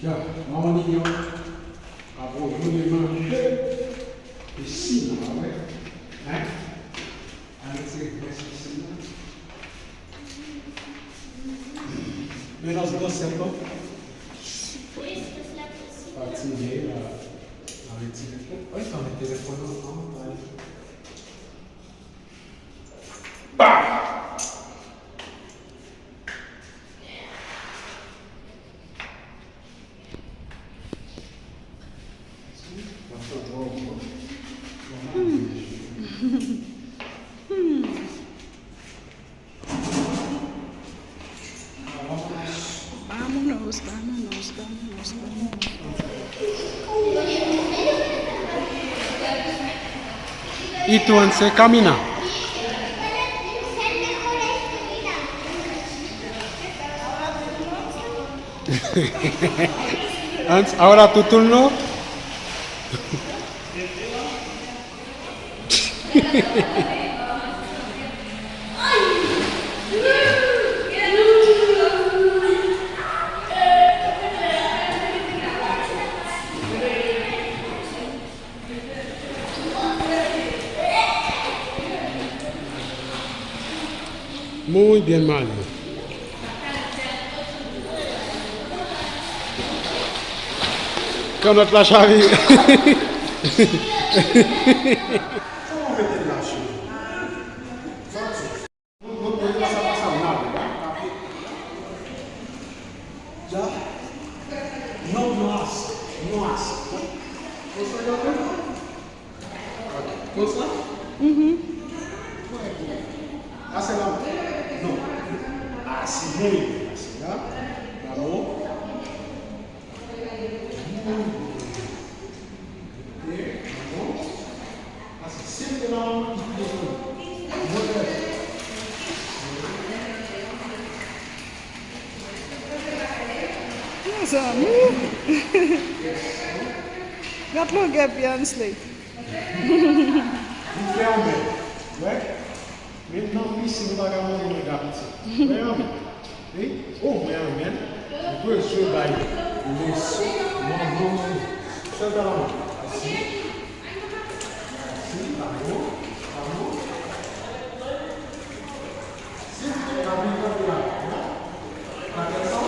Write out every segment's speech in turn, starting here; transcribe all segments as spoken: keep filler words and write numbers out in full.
Ya, manman Ninyo ap woule manje. Pisin nan, pa vre? Hein? Ann retire grès pisin nan. Mélange dans cette eau. Fatigué, la, la retire. Wi, sa mete telefòn nan, non? Bah! Vámonos, vámonos, vámonos, vámonos. Y tú, Anse, camina. Anse, ahora tu turno. Muy bien, Mario. Kanòt la chavire. Sa w mete la, cheri? Sa w di? Ya. Non, non, ase. Non, ase. Konsa, gade. Konsa? Mhm. Ase la. Non. Ase, ase la. Bravo. Mezanmi. Gad longè pye Ansley. Li fèmen. Wè. Menm nan pisin, nou pa ka mande mwen gade piti. Mwen anmen. Wi. Oh, mwen anmen. Mwen bezwen bay leson. Non, non, non. Sèl ta la mwen. Asi. Asi, pa non. Pa non. Silvouplè, pa vin kanpe la. Pa fè sa.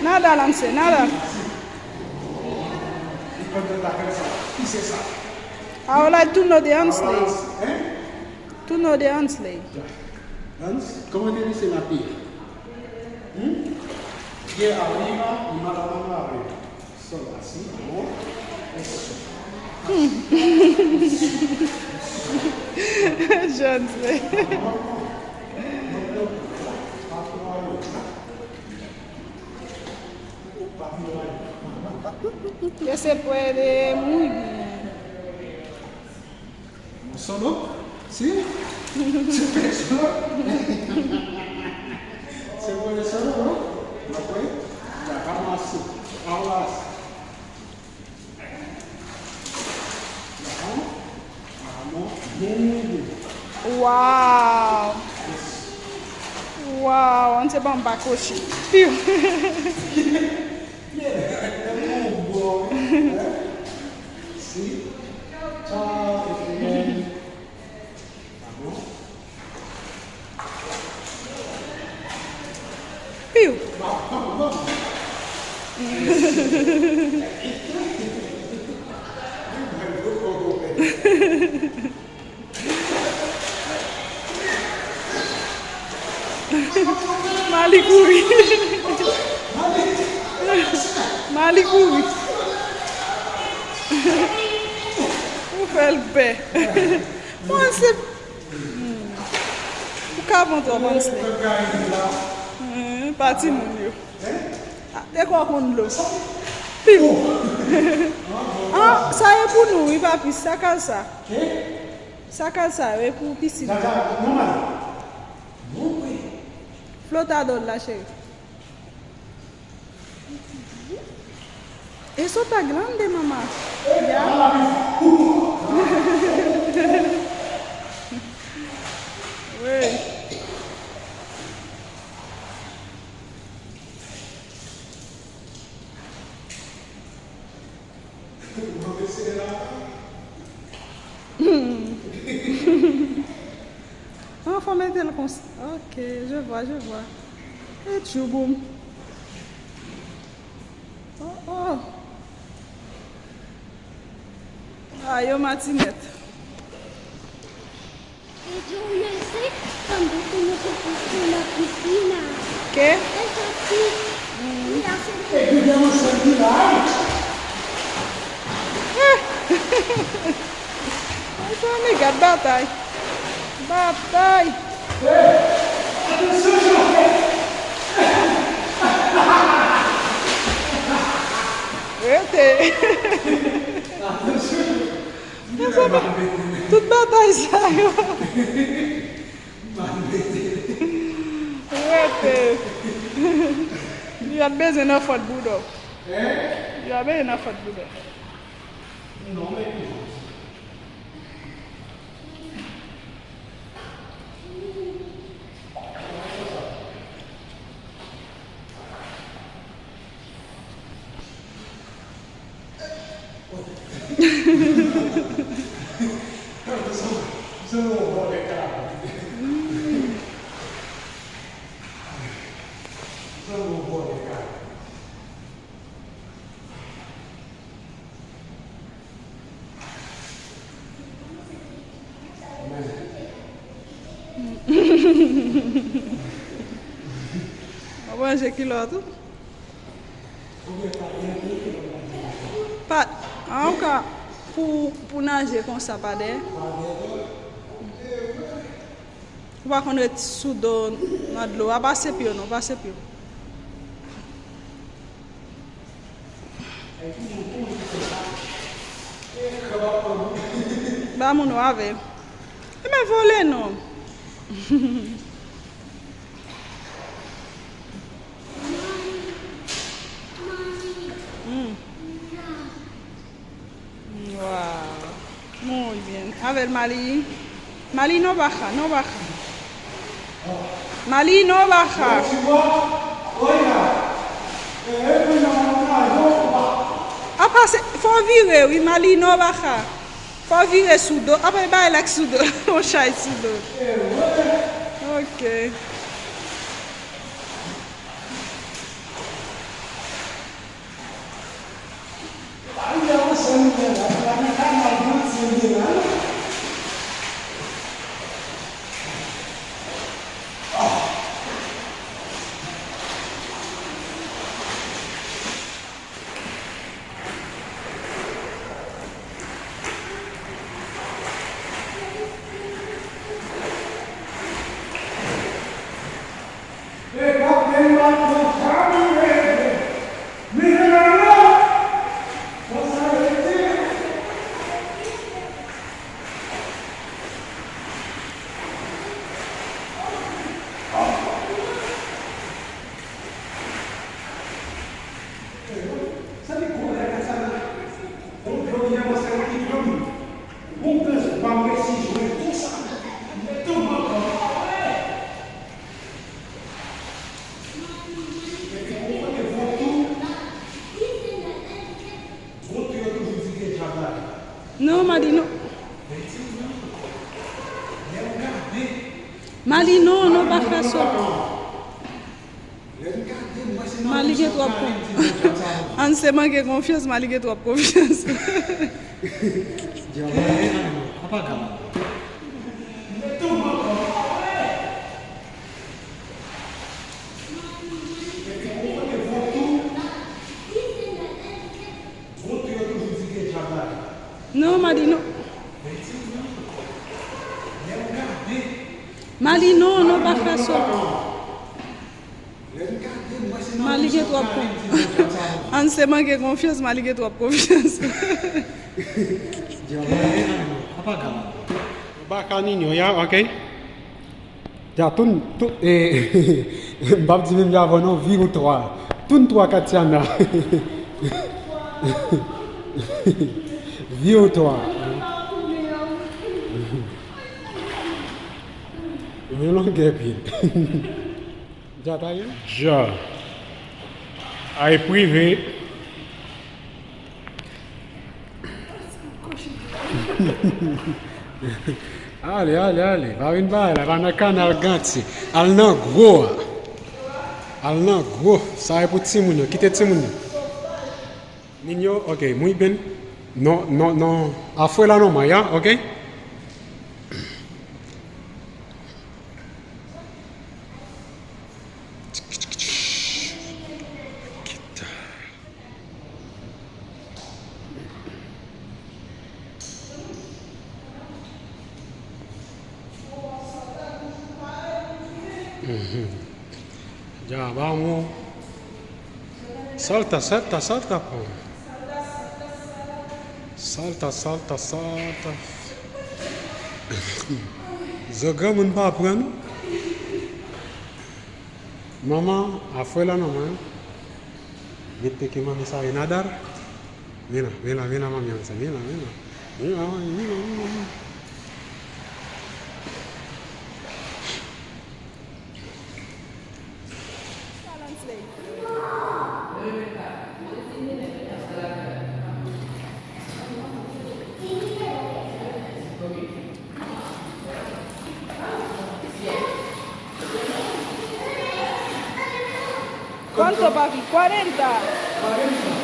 Nada, Anse, nada. Asi. Li konn fè sa. Ki se sa? Ahora el turno de Ansley. Ahora, hein? Turno de Ansley. Hans, ¿cómo te dice la tía? ¿Mm? Pie arriba y mala mano arriba. Solo así, amor. Eso. Ansley. Que se puede muy bien. Solo? Sí? Se puede solo? Se puede solo, no? No puede. Ya, vamos así. Ahora sí. Ya, vamos. Vamos. Muy bien. Wow! Wow! Anse ban m bakochi. Piu! Bien. Es un buen, ¿eh? Sí. Chao, que estés bien. Piu! Mali kouri. Mali kouri. Ou fè l pè. Mwen se Hmm. Ou ka pran twòp Ansley. Hmm, pa timoun yo. Ah, te kwa konn dlo. Pim. Ah, sa e pou nou, wi, papi. Sa kal sa. Sa kal sa, e pou pisin. Flotador la, cheri. Eso está grande, mamá. Ya. Wey. An, fò mete l konsa. Ok, je vois, je vois. E tchouboum. Oh, oh. Ah, yo matinèt. Qué? Mezanmi, gad batay. Batay. Rete. Mezanmi, tout batay sa yo. Rete. Yo ap bezwen nan fòt bouda w. Yo ap bezwen nan fòt bouda w. Ou manje kilòt ou? Pa, an ou ka pou, pou naje konsa pa dèyè. Ou pa konn ret sou do nan dlo a, pase pye w non, pase pye w. Ba moun ou avè. E men vole non. Hmm. Wow. Muy bien. A ver, Mali. Mali, no baja, no baja. Mali, no baja. Apa se, fò vire, wi, Mali, no baja. Fò vire sou do. Apa e bay la k sou do. On chay sou do. Ok. Non, Mali, non. Mali, non, non, pa fè sa. Mali gen twòp konfyans. Ann se manke konfyans, Mali gen twòp konfyans. Non, Mali, non. Mali, non, non, pa fè sa. Mali gen twòp konfyans. Ann se manke konfyans, Mali gen twòp konfyans. Baka Ninho, ya, ok? Ya, toun, tou, e, m p ap di menm jan avè w non, vire ou twa. Toun twa Katiana. Vire ou twa. Men longè pye. Ja ta ye? Ja. Ay prive. Ale, ale, ale. Pa vin bay la, pa nan kanal ganti. Al nan gwo a. Al nan gwo. Sa e pou timoun yo. Kite timoun yo. Niño, ok, muy bien. No, no, no. Afuera nomás, ya, ok. Ya, vamos. Salta, salta, salta, po. Salta, salta, salta. Zo granmoun pa pran nou. Mama, afuera nomás. Viste que mami sabe nadar. Vin la, vin la, vin la, mami, vin la, vin la. Vin la, mami, vin la, vin la, vin la. ¿Cuánto, papi? Cuarenta.